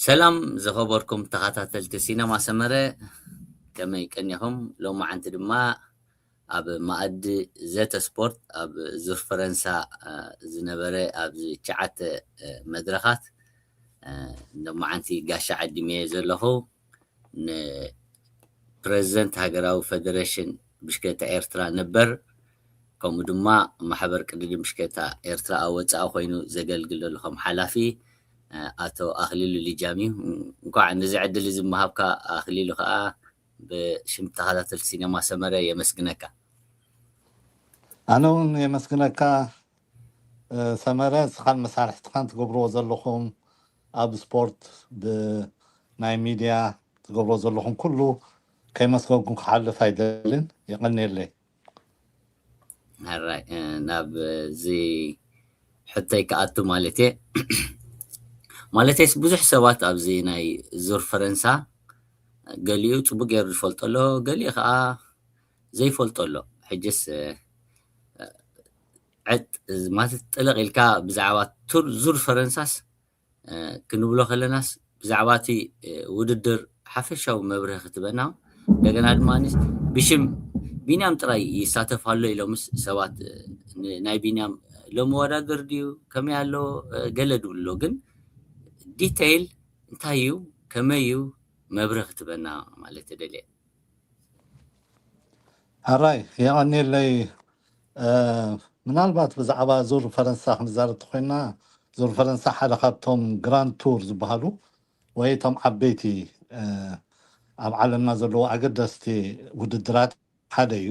ሰላም ዝኸበርኩም ተኸታተልቲ ሲነማ ሰመረ፣ ከመይ ቀኒኹም? ሎማዓንቲ ድማ ኣብ መኣዲ ዘተ ስፖርት ኣብ ዙር ፈረንሳ ዝነበረ ኣብዚ ትሽዓተ መድረኻት ሎማዓንቲ ጋሻ ዓዲመ ዘለኹ። ንፕረዚደንት ሃገራዊ ፈደረሽን ብሽክለታ ኤርትራ ነበር፣ ከምኡ ድማ ማሕበር ቅድድም ብሽክለታ ኤርትራ ኣብ ወጻኢ ኮይኑ ዘገልግል ዘሎ ከም ሓላፊ ኣቶ ኣኽሊሉ ሊጃም እዩ። እንኳዕ ነዚ ዕድል እዚ ምሃብካ ኣኽሊሉ ከዓ ብሽም ተኸታተልቲ ሲነማ ሰመረ የመስግነካ። ኣነ እውን የመስግነካ ሰመረ፣ እስኻን መሳርሕትኻን ትገብርዎ ዘለኹም ኣብ ስፖርት ብናይ ሚድያ ትገብርዎ ዘለኹም ኩሉ ከይመስገንኩም ክሓልፍ ኣይደልን። የቐንየለይ። ሕራይ ናብ እዚ ሕቶይ ክኣቱ ማለት እየ። ማለተይስ ብዙሕ ሰባት ኣብዚ ናይ ዙር ፈረንሳ ገሊኡ ፅቡቅ ገይሩ ዝፈልጦ ኣሎ፣ ገሊኡ ከዓ ዘይፈልጦ ኣሎ። ሕጅስ ዕጥ ማለት ጥልቕ ኢልካ ብዛዕባ ዙር ፈረንሳስ ክንብሎ ከለናስ ብዛዕባ እቲ ውድድር ሓፈሻዊ መብርህ ክትበና፣ እንደገና ድማ ብሽም ቢንያም ጥራይ ይሳተፍ ኣሎ ኢሎምስ ሰባት ናይ ቢንያም ለመወዳደር ድዩ ከመይ ኣሎ ገለ ድብሉ ኣሎ። ግን ዲተይል እንታይ እዩ ከመይ እዩ መብርህ ክትበና ማለት ተደልየ። ሕራይ የቐኒለይ። ምናልባት ብዛዕባ ዙር ፈረንሳ ክንዛረብ ተኮይና፣ ዙር ፈረንሳ ሓደ ካብቶም ግራንድ ቱር ዝበሃሉ ወይ እቶም ዓበይቲ ኣብ ዓለምና ዘለዉ ኣገደስቲ ውድድራት ሓደ እዩ።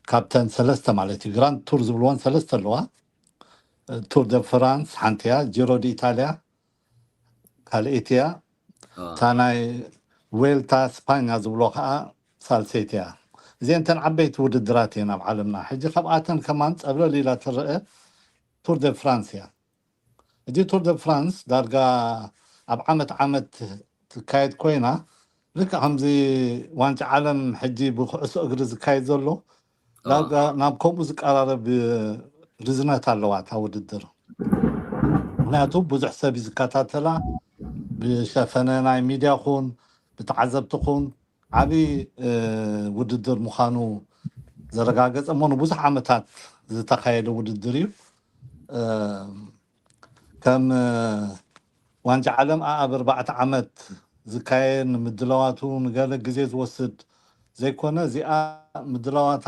ካብተን ሰለስተ ማለት እዩ፣ ግራንድ ቱር ዝብልወን ሰለስተ ኣለዋ። ቱር ደ ፍራንስ ሓንቲ እያ፣ ጂሮ ዲ ኢታሊያ ካልኣይቲ እያ፣ እታ ናይ ዌልታ ስፓኛ ዝብሎ ከዓ ሳልሰይቲ እያ። እዚአን እተን ዓበይቲ ውድድራት እየን ኣብ ዓለምና። ሕጂ ካብኣተን ከማን ፀብለል ኢላ ትረአ ቱር ደ ፍራንስ እያ። እዚ ቱር ደ ፍራንስ ዳርጋ ኣብ ዓመት ዓመት ትካየድ ኮይና፣ ልክዕ ከምዚ ዋንጫ ዓለም ሕጂ ብኩዕሶ እግሪ ዝካየድ ዘሎ ዳርጋ ናብ ከምኡ ዝቀራረብ ርዝነት ኣለዋ እታ ውድድር። ምክንያቱ ብዙሕ ሰብ እዩ ዝከታተላ፣ ብሸፈነ ናይ ሚድያ ኹን ብተዓዘብቲ ኹን ዓብዪ ውድድር ምዃኑ ዘረጋገፀ እሞ ንብዙሕ ዓመታት ዝተኻየደ ውድድር እዩ። ከም ዋንጫ ዓለም ኣብ ኣርባዕተ ዓመት ዝካየድ ንምድላዋቱ ንገለ ግዜ ዝወስድ ዘይኮነ፣ እዚኣ ምድላዋታ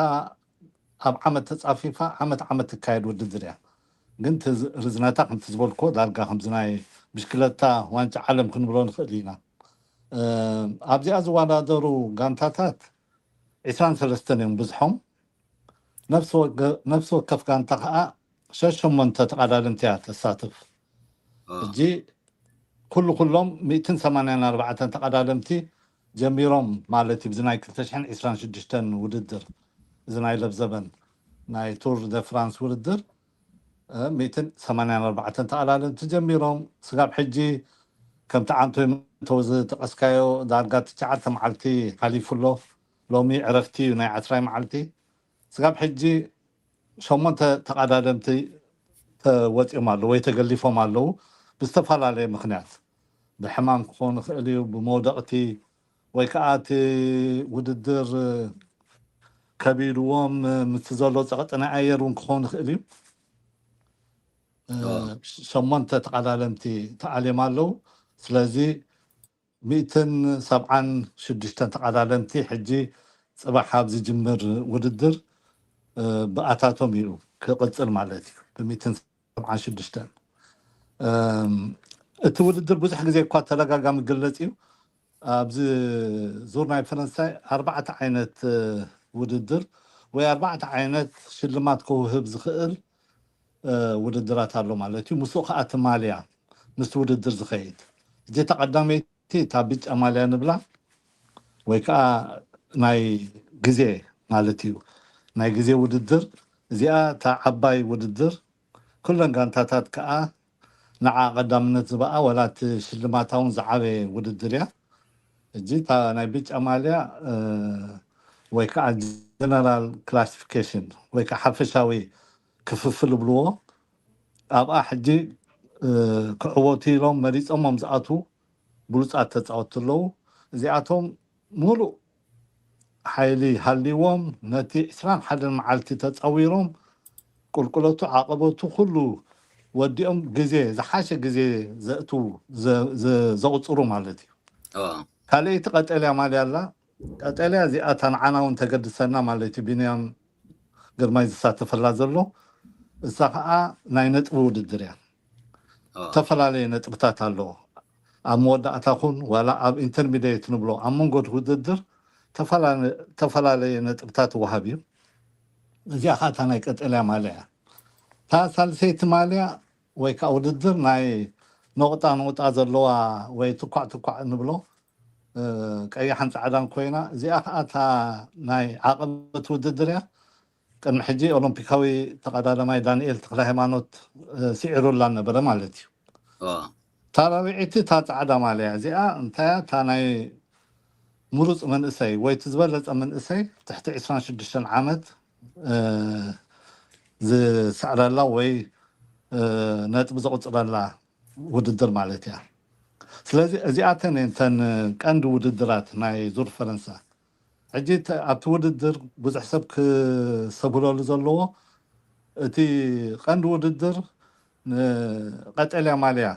ኣብ ዓመት ተፃፊፋ ዓመት ዓመት ትካየድ ውድድር እያ። ግን ርዝነታ ከምቲ ዝበልኮ ዳርጋ ከምዚ ናይ ብሽክለታ ዋንጫ ዓለም ክንብሎ ንኽእል ኢና። ኣብዚኣ ዝወዳደሩ ጋንታታት ዕስራን ሰለስተን እዮም ብዝሖም። ነፍሲ ወከፍ ጋንታ ከዓ ሸሸሞንተ ተቐዳደምቲ እያ ተሳትፍ። ሕጂ ኩሉ ኩሎም ሚእትን ሰማንያን ኣርባዕተን ተቐዳደምቲ ጀሚሮም ማለት እዩ። ብዚ ናይ ክልተ ሽሕን ዕስራን ሽዱሽተን ውድድር፣ እዚ ናይ ለብዘበን ናይ ቱር ደ ፍራንስ ውድድር ሚእትን ሰማንያን ኣርባዕተን ተቐዳደምቲ ጀሚሮም ስጋብ ሕጂ ከምቲ ዓንቶይ መእተዊ ዝጠቐስካዮ ዳርጋ ትሽዓተ መዓልቲ ሓሊፉ ኣሎ። ሎሚ ዕረፍቲ እዩ ናይ ዓስራይ መዓልቲ። ስጋብ ሕጂ ሸሞንተ ተቐዳደምቲ ተወፂኦም ኣለዉ ወይ ተገሊፎም ኣለዉ ብዝተፈላለየ ምክንያት። ብሕማም ክኾኑ ይኽእል እዩ፣ ብመውደቕቲ ወይ ከዓ እቲ ውድድር ከቢድዎም ምስቲ ዘሎ ፀቕጢ ናይ ኣየር እውን ክኾኑ ይኽእል እዩ። ሸሞንተ ተቐዳደምቲ ተኣልዮም ኣለዉ። ስለዚ ሚእትን ሰብዓን ሽዱሽተን ተቐዳደምቲ ሕጂ ፅባሕ ኣብ ዝጅምር ውድድር ብኣታቶም እዩ ክቕፅል ማለት እዩ። ብሚእትን ሰብዓን ሽዱሽተን እቲ ውድድር ብዙሕ ግዜ እኳ ተደጋጋሚ ግለፅ እዩ። ኣብዚ ዙር ናይ ፈረንሳይ ኣርባዕተ ዓይነት ውድድር ወይ ኣርባዕተ ዓይነት ሽልማት ክውህብ ዝኽእል ውድድራት ኣሎ ማለት እዩ። ምስኡ ከዓ እቲ ማልያ ምስቲ ውድድር ዝኸይድ እዚ ተቐዳመይቲ እታ ብጫ ማልያ ንብላ ወይ ከዓ ናይ ግዜ ማለት እዩ። ናይ ግዜ ውድድር እዚኣ እታ ዓባይ ውድድር ኩለን ጋንታታት ከዓ ንዓ ቀዳምነት ዝበኣ ወላ እቲ ሽልማታ እውን ዝዓበየ ውድድር እያ። እጂ እታ ናይ ብጫ ማልያ ወይ ከዓ ጀነራል ክላሲፊኬሽን ወይ ከዓ ሓፈሻዊ ክፍፍል ይብልዎ። ኣብኣ ሕጂ ክዕወቱ ኢሎም መሪፆሞም ዝኣትዉ ብሉፃት ተፃወትቲ ኣለዉ። እዚኣቶም ሙሉእ ሓይሊ ሃልይዎም ነቲ ዕስራን ሓደን መዓልቲ ተፃዊሮም ቁልቁለቱ ዓቐበቱ ኩሉ ወዲኦም ግዜ ዝሓሸ ግዜ ዘእትዉ ዘ- ዘ- ዘቑፅሩ ማለት እዩ። ኦ ካልኣይቲ ቀጠልያ ማልያ ኣላ። ቀጠልያ እዚኣ እታ ንዓና እውን ተገድሰና ማለት እዩ። ቢንያም ግርማይ ዝሳተፈላ ዘሎ እሳ ከዓ ናይ ነጥቢ ውድድር እያ። ኦ ዝተፈላለየ ነጥብታት ኣለዎ። ኣብ መወዳእታ ኹን ዋላ ኣብ ኢንተርሚዲየት ንብሎ ኣብ መንጎ ውድድር ተፈላለ- ተፈላለየ ነጥብታት ይወሃብ እዩ። እዚኣ ከዓ እታ ናይ ቀጠልያ ማልያ እያ። እታ ሳልሰይቲ ማልያ ወይ ከዓ ውድድር ናይ ነቑጣ ነቑጣ ዘለዋ ወይ ትኳዕ ትኳዕ ንብሎ እ፣ ቀያሕን ፃዕዳን ኮይና እዚኣ ከዓ እታ ናይ ዓቐበት ውድድር እያ። ቅድሚ ሕጂ ኦሎምፒካዊ ተቐዳዳማይ ዳንኤል ተክለ ሃይማኖት እ፣ ስዒሩላ ነበረ ማለት እዩ። ኦ እታ ራብዒቲ እታ ፃዕዳ ማልያ እዚኣ እንታይ እያ? እታ ናይ ምሩፅ መንእሰይ ወይ እቲ ዝበለፀ መንእሰይ ትሕቲ ዕስራን ሽዱሽተን ዓመት እ፣ ዝስዕረላ ወይ እ፣ ነጥቢ ዘቑፅረላ ውድድር ማለት እያ። ስለዚ እዚኣተን እየን እተን ቀንዲ ውድድራት ናይ ዙር ፈረንሳ። ሕጂ እተ- ኣብቲ ውድድር ብዙሕ ሰብ ክሰብለሉ ዘለዎ እቲ ቀንዲ ውድድር ንቀጠልያ ማልያ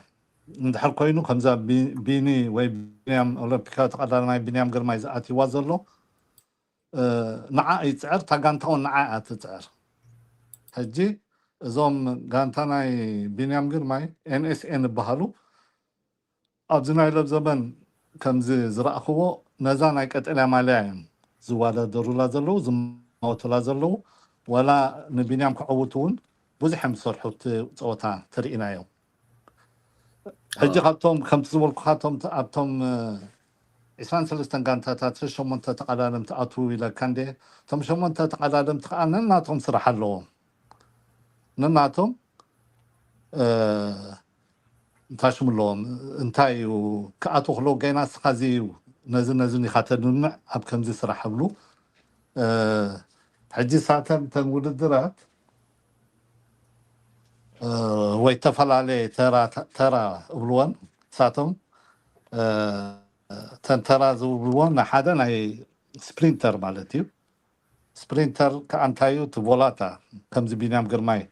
እንድሕር ኮይኑ ከምዛ ቢ- ቢኒ ወይ ቢንያም ኦሎምፒካዊ ተቐዳዳማይ ቢንያም ግርማይ ዝኣትይዋ ዘሎ እ፣ ንዓ ይፅዕር እታ ጋንታ እውን ንዓ እያ ትፅዕር። ሕጂ እዞም ጋንታ ናይ ቢንያም ግርማይ ኤንኤስኤን ይበሃሉ። ኣብዚ ናይ ሎብ ዘመን ከምዚ ዝረእኽዎ ነዛ ናይ ቀጠልያ ማልያ እዮም ዝወዳደሩላ ዘለዉ ዝማወቱላ ዘለዉ። ዋላ ንቢንያም ክዕውቱ እውን ብዙሕ እዮም ዝሰርሑ እቲ ፀወታ ተርኢናዮም። ሕጂ ኦ ካብቶም ከምቲ ዝበልኩ ካብቶም ኣብቶም እ፣ ዕስራን ሰለስተን ጋንታታት ሸሞንተ ተቐዳደምቲ ኣትዉ ኢለካ እንደ እቶም ሸሞንተ ተቐዳደምቲ ከዓ ነናቶም ስራሕ ኣለዎም። ነናቶም እ፣ እንታይ ሽሙ ኣለዎም እንታይ እዩ ክኣትዉ ክለዉ ገና እስኻ እዚ እዩ ነዚ ነዚ ኢኻ ተድምዕ ኣብ ከምዚ ስራሕ እብሉ እ፣ ሕጂ ሳተን እተን ውድድራት እ፣ ወይ ዝተፈላለየ ተራ ተራ እብልወን እሳቶም እ፣ እተን ተራ ዝብልወን ናይ ሓደ ናይ ስፕሪንተር ማለት እዩ። ስፕሪንተር ከዓ እንታይ እዩ እቲ ቮላታ ከምዚ ቢንያም ግርማይ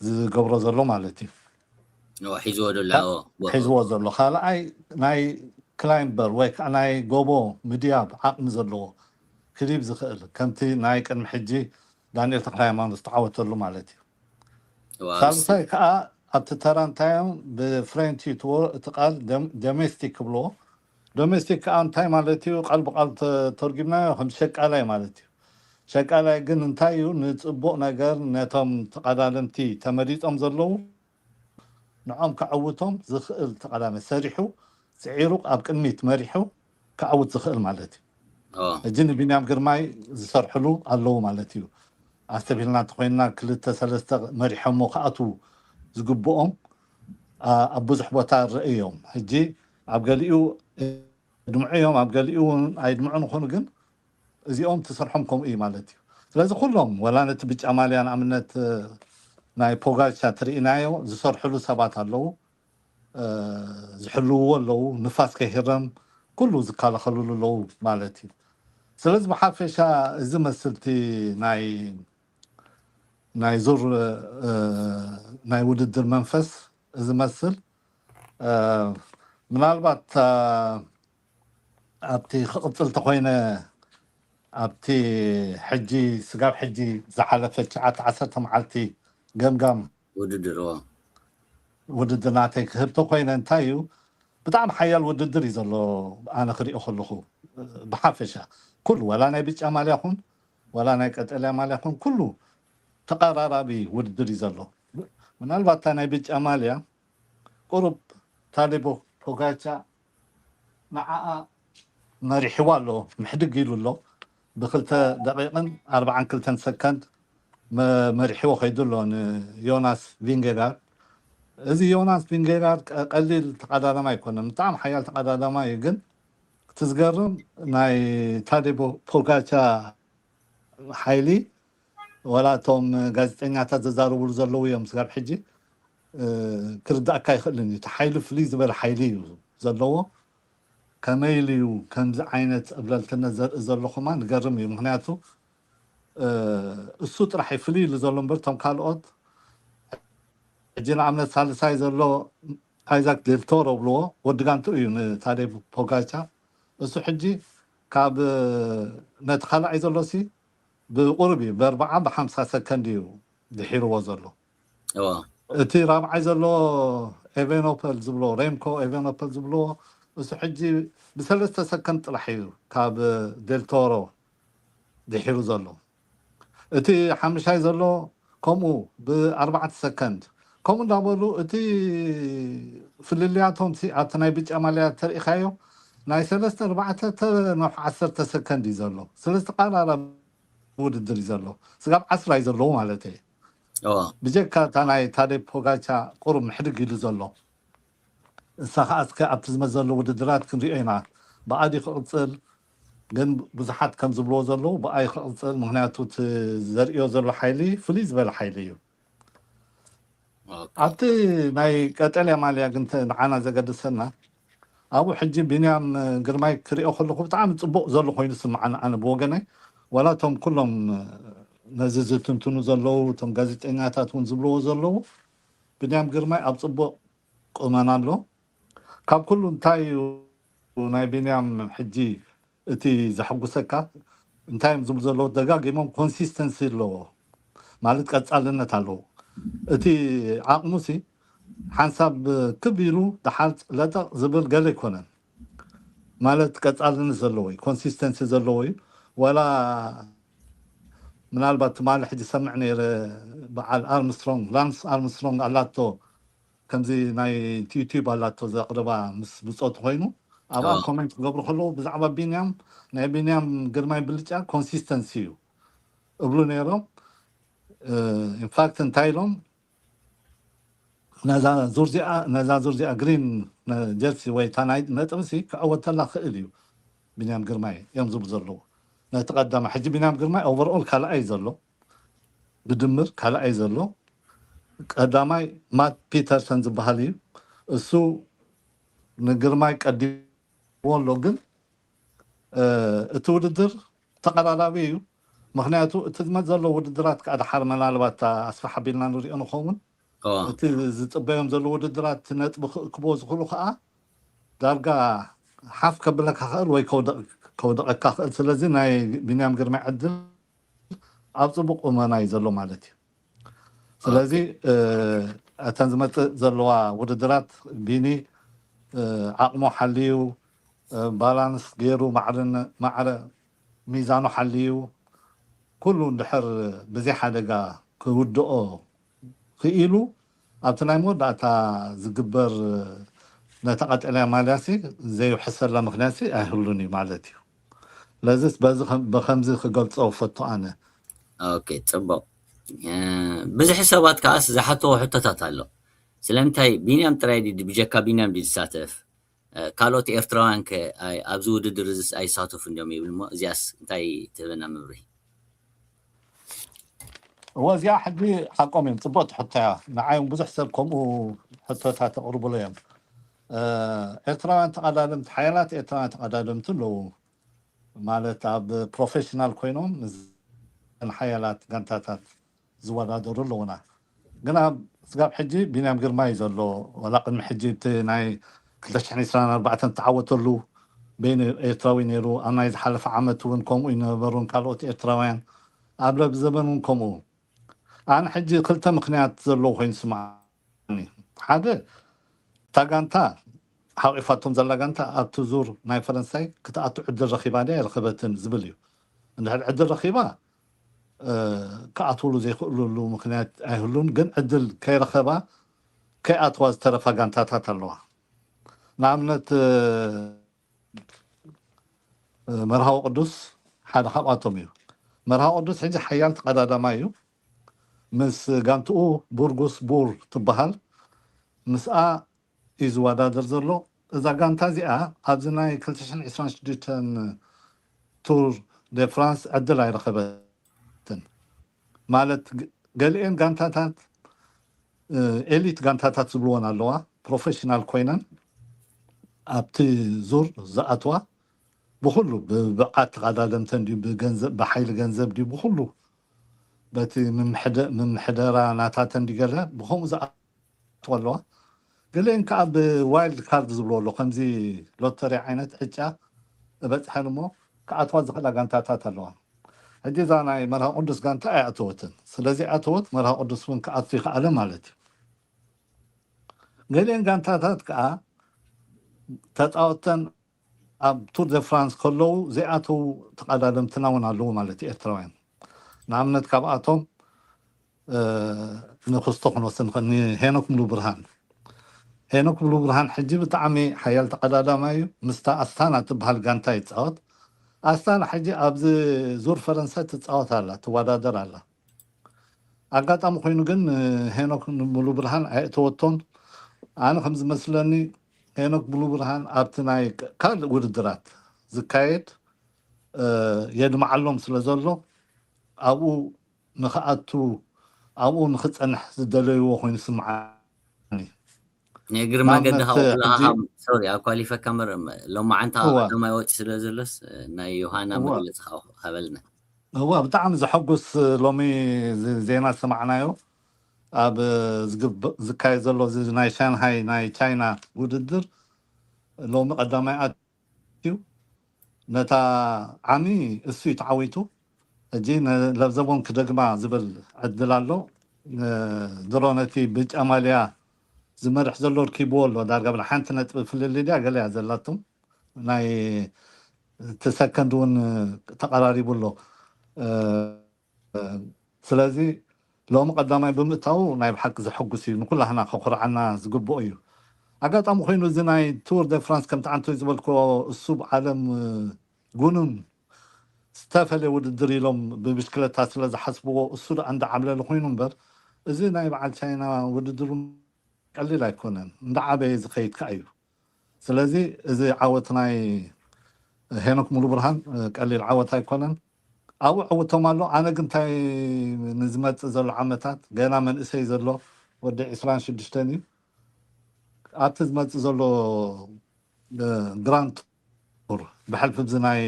ዝገብሮ ዘሎ ማለት እዩ። ኦ ሒዝዎ ዘሎ ካ- ኦ ዎ- ሒዝዎ ዘሎ ካልኣይ ናይ ክላይምበር ወይ ከዓ ናይ ጎቦ ምድያብ ዓቕሚ ዘለዎ ክሊብ ዝኽእል ከምቲ ናይ ቅድሚ ሕጂ ዳንኤል ተክለ ሃይማኖት ዝተዓወተሉ ማለት እዩ። ዋ- ሳልሳይ ከዓ ኣብቲ ተራ እንታይ እዮም ብፍሬንች ትዎ እቲ ቃል ደም- ዶሜስቲክ ክብልዎ። ዶሜስቲክ ከዓ እንታይ ማለት እዩ? ቃል ብቃል ተ- ተርጉምናዮ ከም ሸቃላይ ማለት እዩ። ሸቃላይ ግን እንታይ እዩ? ንፅቡቅ ነገር ነቶም ተቐዳደምቲ ተመሪፆም ዘለዉ ንዖም ከዕውቶም ዝኽእል ተቐዳሚ ሰሪሑ ስዒሩ ኣብ ቅድሚት መሪሑ ክዓውት ዝኽእል ማለት እዩ። ኦ ሕጂ ንቢንያም ግርማይ ዝሰርሕሉ ኣለዉ ማለት እዩ። ኣስተብሂልና እንተኮይንና ክልተ ሰለስተ መሪሖሞ ክኣትዉ ዝግብኦም ኣ- ኣብ ብዙሕ ቦታ ንርኢ እዮም። ሕጂ ኣብ ገሊኡ የድምዑ እዮም፣ ኣብ ገሊኡ እውን ኣይድምዑን ይኾኑ፣ ግን እዚኦም ትሰርሖም ከምኡ እዩ ማለት እዩ። ስለዚ ኩሎም ወላ ነቲ ብጫ ማልያ ንኣብነት እ፣ ናይ ፖጋቻ ትርኢናዮ ዝሰርሕሉ ሰባት ኣለዉ፣ እ፣ ዝሕልውዎ ኣለዉ፣ ንፋስ ከይህረም ኩሉ ዝከላኸልሉ ኣለዉ ማለት እዩ። ስለዚ ብሓፈሻ እዚ መስልቲ ናይ ናይ ዙር እ፣ ናይ ውድድር መንፈስ እዚ መስል እ፣ ምናልባት እ፣ ኣብቲ ክቕፅል ተኮይነ ኣብቲ ሕጂ ስጋብ ሕጂ ዝሓለፈ ትሽዓተ ዓሰርተ መዓልቲ ገምጋም ውድድር ኦ ውድድር ናተይ ክህብ ተኮይነ እንታይ እዩ ብጣዕሚ ሓያል ውድድር እዩ ዘሎ። ኣነ ክሪኦ ከለኹ ብሓፈሻ ኩሉ ዋላ ናይ ብጫ ማልያ ኹን ዋላ ናይ ቀጠልያ ማልያ ኹን ኩሉ ተቐራራቢ ውድድር እዩ ዘሎ። ምናልባት እታ ናይ ብጫ ማልያ ቁሩብ ታዴቦ ፖጋቻ ንዓኣ መሪሕዋ ኣሎ፣ ምሕድግ ኢሉ ኣሎ። ብክልተ ደቂቕን ኣርባዓን ክልተን ሰከንድ መ- መሪሕዎ ከይዱ ኣሎ ንዮናስ ቪንጌጋርድ። እዚ ዮናስ ቪንጌጋርድ ቀ- ቀሊል ተቐዳዳማይ ኣይኮነን፣ ብጣዕሚ ሓያል ተቐዳዳማይ እዩ። ግን እቲ ዝገርም ናይ ታዴቦ ፖጋቻ ሓይሊ ዋላ እቶም ጋዜጠኛታት ዘዛርብሉ ዘለዉ እዮም ስጋብ ሕጂ እ፣ ክርዳእካ ይኽእልን እዩ። እቲ ሓይሊ ፍልይ ዝበለ ሓይሊ እዩ ዘለዎ። ከመይ ኢሉ እዩ ከምዚ ዓይነት ዕብለልትነት ዘርኢ ዘሎ ኸማ ንገርም እዩ። ምኽንያቱ እሱ ጥራሕ እዩ ፍልይ ኢሉ ዘሎ እምበር፣ እቶም ካልኦት ሕጂ ንኣብነት ሳልሳይ ዘሎ ኣይዛክ ዴልቶሮ ብልዎ፣ ወዲ ጋንትኡ እዩ ንታዴ ፖጋቻ። እሱ ሕጂ ካብ ነቲ ካልኣይ ዘሎ ሲ ብቁሩብ እዩ፣ ብኣርባዓ ብሓምሳ ሰከንድ እዩ ድሒርዎ ዘሎ። እቲ ራብዓይ ዘሎ ኤቨኖፐል ዝብሎ፣ ሬምኮ ኤቨኖፐል ዝብሎ፣ እሱ ሕጂ ብሰለስተ ሰከንድ ጥራሕ እዩ ካብ ዴልቶሮ ድሒሩ ዘሎ። እቲ ሓምሻይ ዘሎ ከምኡ ብኣርባዕተ ሰከንድ። ከምኡ እንዳበሉ እቲ ፍልልያቶም ሲ ኣብቲ ናይ ብጫ ማልያ ተሪኢኻዮ ናይ ሰለስተ ኣርባዕተ ተኖሕ ዓሰርተ ሰከንድ እዩ ዘሎ። ስለዚ ተቃራራቢ ውድድር እዩ ዘሎ። ስጋብ ዓስራ እዩ ዘለዎ ማለት እዩ። ብጀካ እታ ናይ ታዴ ፖጋቻ ቁሩብ ምሕድግ ኢሉ ዘሎ። እሳ ከዓ እስከ ኣብቲ ዝመዘሉ ውድድራት ክንሪኦ ኢና። ብኣዲ ክቕፅል ግን ብዙሓት ከም ዝብልዎ ዘለዉ ብኣይ ክቕፅል፣ ምክንያቱ እቲ ዘርእዮ ዘሎ ሓይሊ ፍሉይ ዝበለ ሓይሊ እዩ። ኣብቲ ናይ ቀጠልያ ማልያ ግን ንዓና ዘገድሰና ኣብኡ ሕጂ ቢንያም ግርማይ ክሪኦ ከለኹ ብጣዕሚ ፅቡቕ ዘሎ ኮይኑ ስምዓኒ ኣነ ብወገነይ። ዋላ እቶም ኩሎም ነዚ ዝትንትኑ ዘለዉ እቶም ጋዜጠኛታት እውን ዝብልዎ ዘለዉ ቢንያም ግርማይ ኣብ ፅቡቕ ቁመና ኣሎ። ካብ ኩሉ እንታይ እዩ ናይ ቢንያም ሕጂ እቲ ዘሐጉሰካ? እንታይ እዮም ዝብሉ ዘለዉ? ደጋጊሞም ኮንሲስተንሲ ኣለዎ ማለት ቀጻልነት ኣለዎ። እቲ ዓቕሙሲ ሓንሳብ ክብ ኢሉ ደሓር ለጠቕ ዝብል ገለ ኣይኮነን። ማለት ቀጻልነት ዘለዎ እዩ፣ ኮንሲስተንሲ ዘለዎ እዩ። ዋላ ምናልባት ትማሊ ሕጂ ሰምዕ ነይረ፣ በዓል ኣርምስትሮንግ፣ ላንስ ኣርምስትሮንግ ኣላቶ ከምዚ ናይ ዩቲዩብ ኣላቶ ዘቕርባ ምስ ብጾቱ ኮይኑ ኣብኣ ኮሜንት ክገብሩ ከለዉ ብዛዕባ ቢንያም ናይ ቢንያም ግርማይ ብልጫ ኮንሲስተንሲ እዩ እብሉ ነይሮም። ኢንፋክት እንታይ ኢሎም ነዛ ዙር ዚኣ ነዛ ዙር ዚኣ ግሪን ጀርሲ ወይ እታ ናይ ነጥብሲ ክዕወተላ ክእል እዩ ቢንያም ግርማይ እዮም ዝብሉ ዘለዉ። ነቲ ቀዳማይ ሕጂ ቢንያም ግርማይ ኦቨርኦል ካልኣይ ዘሎ ብድምር ካልኣይ ዘሎ ቀዳማይ ማት ፒተርሰን ዝበሃል እዩ። እሱ ንግርማይ ቀዲምዎ ኣሎ፣ ግን እቲ ውድድር ተቐራራቢ እዩ። ምክንያቱ እቲ ዝመፅ ዘሎ ውድድራት ከዓ ድሓር መናልባት ኣስፋሕ ኣቢልና ንሪኦ ንኸውን። እቲ ዝፅበዮም ዘሎ ውድድራት ነጥቢ ክእክቦ ዝኽእሉ ከዓ ዳርጋ ሓፍ ከብለካ ክእል ወይ ከውደቐካ ክእል። ስለዚ ናይ ቢንያም ግርማይ ዕድል ኣብ ፅቡቅ ቁመና እዩ ዘሎ ማለት እዩ። ስለዚ እተን ዝመፅእ ዘለዋ ውድድራት ቢኒ ዓቕሙ ሓልዩ ባላንስ ገይሩ ማዕረ ሚዛኑ ሓልዩ ኩሉ እንድሕር ብዘይ ሓደጋ ክውድኦ ክኢሉ ኣብቲ ናይ መወዳእታ ዝግበር ነታ ቀጠልያ ማልያሲ ዘይውሕሰላ ምክንያትሲ ኣይህሉን እዩ ማለት እዩ። ስለዚስ በዚ ከም- ብከምዚ ክገልጾ ፈቱ ኣነ። ኦኬ፣ ጽቡቕ። ብዙሕ ሰባት ከዓስ ዝሓተዎ ሕቶታት ኣሎ። ስለምንታይ ቢንያም ጥራይ ድዩ ብጀካ ቢንያም ድዩ ዝሳተፍ? ካልኦት ኤርትራውያን ከ ኣብዚ ውድድር እዚስ ኣይሳተፉ እንዲዮም ይብል እሞ እዚኣስ እንታይ ትህበና መብርሂ? እወ እዚኣ ሕጂ ሓቆም እዮም፣ ጽቡቕቲ ሕቶ እያ። ንዓይ እውን ብዙሕ ሰብ ከምኡ ሕቶታት ተቕርብሎ እዮም። ኤርትራውያን ተቐዳደምቲ ሓያላት ኤርትራውያን ተቐዳደምቲ ኣለዉ፣ ማለት ኣብ ፕሮፌሽናል ኮይኖም ሓያላት ጋንታታት ዝወዳደሩ ኣለዉና። ግና ስጋብ ሕጂ ቢንያም ግርማ እዩ ዘሎ። ዋላ ቅድሚ ሕጂ እቲ ናይ ክልተ ሽሕን ዕስራን ኣርባዕተን ዝተዓወተሉ በይኑ ኤርትራዊ ነይሩ። ኣብ ናይ ዝሓለፈ ዓመት እውን ከምኡ ይነበሩን ካልኦት ኤርትራውያን ኣብ ለብ ዘበን እውን ከምኡ። ኣነ ሕጂ ክልተ ምክንያት ዘለዎ ኮይኑ ስምዓኒ። ሓደ እታ ጋንታ ሓቂፋቶም ዘላ ጋንታ ኣብቲ ዙር ናይ ፈረንሳይ ክትኣቱ ዕድል ረኺባ ድያ ኣይረኸበትን ዝብል እዩ። እንድሕር ዕድል ረኺባ ክኣትውሉ ዘይክእሉሉ ምክንያት ኣይህሉን፣ ግን ዕድል ከይረኸባ ከይኣትዋ ዝተረፋ ጋንታታት ኣለዋ። ንኣብነት መርሃዊ ቅዱስ ሓደ ካብኣቶም እዩ። መርሃዊ ቅዱስ ሕጂ ሓያል ተቐዳዳማይ እዩ። ምስ ጋንትኡ ቡርጉስ ቡር ትበሃል ምስኣ እዩ ዝወዳደር ዘሎ። እዛ ጋንታ እዚኣ ኣብዚ ናይ ክልተ ሽሕን ዕስራን ሽዱሽተን ቱር ደ ፍራንስ ዕድል ኣይረኸበትን። ማለት ገሊኤን ጋንታታት ኤሊት ጋንታታት ዝብልወን ኣለዋ፣ ፕሮፌሽናል ኮይነን ኣብቲ ዙር ዝኣትዋ ብኩሉ ብብዓት ተቐዳደምተን ድዩ ብገንዘብ ብሓይሊ ገንዘብ ድዩ ብኩሉ በቲ ምምሕደ- ምምሕደራ ናታተን ድገለ ብከምኡ ዝኣትዋ ኣለዋ። ገሊአን ከዓ ብዋይልድ ካርድ ዝብሎ ኣሎ ከምዚ ሎተሪ ዓይነት ዕጫ እበፅሐን እሞ ክኣትዋ ዝኽእላ ጋንታታት ኣለዋ። ሕጂ እዛ ናይ መርሃ ቅዱስ ጋንታ ኣይኣተወትን። ስለዚ ኣተወት መርሃ ቅዱስ እውን ክኣቱ ይኽኣለ ማለት እዩ። ገሊአን ጋንታታት ከዓ ተፃወተን ኣብ ቱር ደ ፍራንስ ከለዉ ዘይኣተዉ ተቐዳደምትና እውን ኣለዉ ማለት እዩ ኤርትራውያን። ንኣብነት ካብኣቶም ንክስቶ ክንወስድ ንኽእል ንሄኖክ ሙሉ ብርሃን። ሄኖክ ሙሉ ብርሃን ሕጂ ብጣዕሚ ሓያል ተቐዳዳማይ እዩ። ምስታ ኣስታና ትበሃል ጋንታ ይፃወት። ኣስታና ሕጂ ኣብዚ ዙር ፈረንሳ ትፃወት ኣላ፣ ትወዳደር ኣላ። ኣጋጣሚ ኮይኑ ግን ሄኖክ ሙሉ ብርሃን ኣየእተወቶን። ኣነ ከም ዝመስለኒ ሄኖክ ሙሉ ብርሃን ኣብቲ ናይ ካልእ ውድድራት ዝካየድ የድምዓሎም ስለ ዘሎ ኣብኡ ንክኣቱ ኣብኡ ንክፀንሕ ዝደለይዎ ኮይኑ ስምዓኒ። ናይ እግሪ መገዲ ካብ ኩላኻ ሶሪ ኣኳሊፈካ እምበር ሎማዓንቲ ካብ ቀዳማይ ወፂ ስለ ዘሎስ ናይ ዮሃና መግለፂ ሃበልና። እዋ ብጣዕሚ ዘሐጉስ ሎሚ ዜና ዝሰማዕናዮ ኣብ ዝካየድ ዘሎ ናይ ሻንሃይ ናይ ቻይና ውድድር ሎሚ ቀዳማይ ኣትዩ ነታ ዓሚ እሱ እዩ ተዓዊቱ። ሕጂ ለብዘቦን ክደግማ ዝብል ዕድል ኣሎ። ድሮ ነቲ ብጫ ማልያ ዝመርሕ ዘሎ ርኪብዎ ኣሎ። ዳርጋ ብሓንቲ ነጥቢ ፍልልይ ድያ ገለ እያ ዘላቶም ናይ እቲ ሰከንድ እውን ተቐራሪቡ ኣሎ። ስለዚ ሎሚ ቀዳማይ ብምእታዉ ናይ ብሓቂ ዘሐጉስ እዩ፣ ንኩላህና ከኩርዓና ዝግብኦ እዩ። ኣጋጣሚ ኮይኑ እዚ ናይ ቱር ደ ፍራንስ ከምቲ ዓንቶይ ዝበልክዎ እሱ ብዓለም ጉኑን ዝተፈለየ ውድድር ኢሎም ብብሽክለታ ስለ ዝሓስብዎ እሱ ደኣ እንዳዓብለለ ኮይኑ እምበር እዚ ናይ በዓል ቻይና ውድድር ቀሊል ኣይኮነን፣ እንዳዓበየ ዝኸይድ ከኣ እዩ። ስለዚ እዚ ዓወት ናይ ሄኖክ ሙሉ ብርሃን ቀሊል ዓወት ኣይኮነን። ኣብኡ ዕውቶም ኣሎ። ኣነ ግን እንታይ ንዝመፅእ ዘሎ ዓመታት ገና መንእሰይ ዘሎ ወዲ ዕስራን ሽዱሽተን እዩ ኣብቲ ዝመፅእ ዘሎ ግራንድ ቱር ብሕልፊ ብዚ ናይ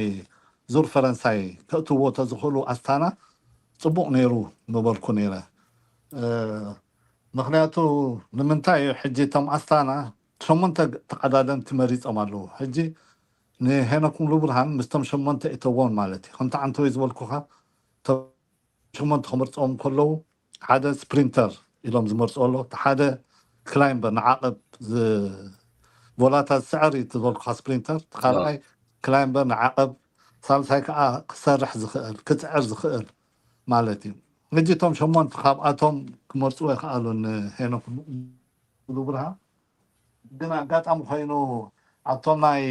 ዙር ፈረንሳይ ከእትዎ ተዝኽእሉ ኣስታና ፅቡቕ ነይሩ ምበልኩ ነይረ። ምክንያቱ ንምንታይ እዩ ሕጂ እቶም ኣስታና ሸሞንተ ተቐዳደምቲ መሪፆም ኣለዉ። ሕጂ ንሄኖክ ሙሉ ብርሃን ምስቶም ሸሞንተ እተዎም ማለት እዩ። ከምቲ ዓንተወይ ዝበልኩኻ ሸሞንተ ክምርፆም ከለዉ ሓደ ስፕሪንተር ኢሎም ዝመርፁ ኣሎ፣ ሓደ ክላይምበር ንዓቐብ ቮላታ ዝስዕር እዩ ዝበልኩኻ ስፕሪንተር፣ ካልኣይ ክላይምበር ንዓቐብ፣ ሳልሳይ ከዓ ክሰርሕ ዝኽእል ክፅዕር ዝኽእል ማለት እዩ። ሕጂ እቶም ሸሞንተ ካብኣቶም ክመርፅዎ ይኽኣሉ ንሄኖክ ሙሉ ብርሃን ግን ኣጋጣሚ ኮይኑ ኣብቶም ናይ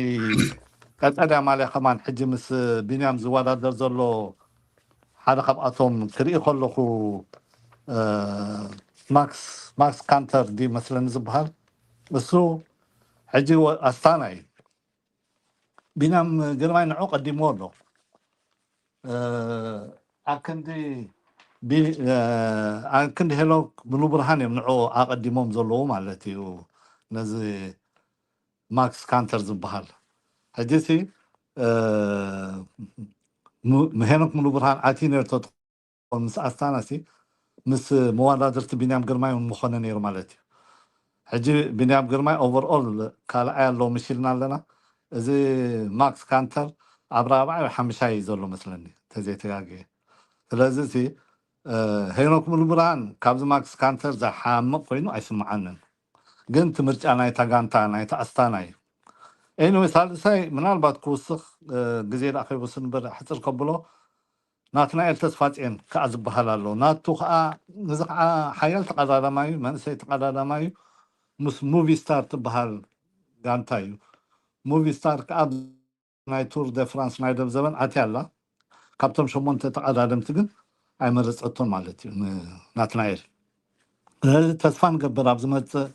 ቀጠልያ ማልያ ከማን ሕጂ ምስ ቢንያም ዝወዳደር ዘሎ ሓደ ካብኣቶም ክርኢ ከለኹ ማክስ ማክስ ካንተር ዲ መስለኒ ዝበሃል እሱ ሕጂ ኣስታና እዩ። ቢንያም ግርማይ ንዑ ቀዲምዎ ኣሎ። ኣክንዲ ኣክንዲ ሄኖክ ሙሉ ብርሃን እዮም ንዑ ኣቐዲሞም ዘለዉ ማለት እዩ። ነዚ ማክስ ካንተር ዝበሃል ሕጂ ሲ ሄኖክ ሙሉ ብርሃን ኣቲ ነርቶ ምስ ኣስታና ሲ ምስ መወዳድርቲ ቢንያም ግርማይ እውን ምኾነ ነይሩ ማለት እዩ። ሕጂ ቢንያም ግርማይ ኦቨርኦል ካልኣይ ኣሎ ምሽልና ኣለና። እዚ ማክስ ካንተር ኣብ ራብዓይ ወይ ሓምሻይ እዩ ዘሎ መስለኒ ተዘይተጋግየ። ስለዚ ሲ ሄኖክ ሙሉ ብርሃን ካብዚ ማክስ ካንተር ዝሓምቕ ኮይኑ ኣይስምዓንን። ግን እቲ ምርጫ ናይታ ጋንታ ናይታ ኣስታና እዩ። ኤኒወይ ሳልሳይ ምናልባት ክውስኽ ግዜ ደኣ ከይወስን እምበር ሕፅር ከብሎ ናትናኤል ተስፋፅዮን ከዓ ዝበሃል ኣሎ። ናቱ ከዓ እዚ ከዓ ሓያል ተቐዳዳማዩ መንእሰይ ተቐዳዳማዩ ምስ ሙቪ ስታር ትበሃል ጋንታ እዩ። ሙቪ ስታር ከዓ ናይ ቱር ደ ፍራንስ ናይ ደብ ዘበን ኣትያ ኣላ። ካብቶም ሸሞንተ ተቐዳደምቲ ግን ኣይመረፀቶን ማለት እዩ ናትናኤል። ስለዚ ተስፋ ንገብር ኣብ ዝመፅእ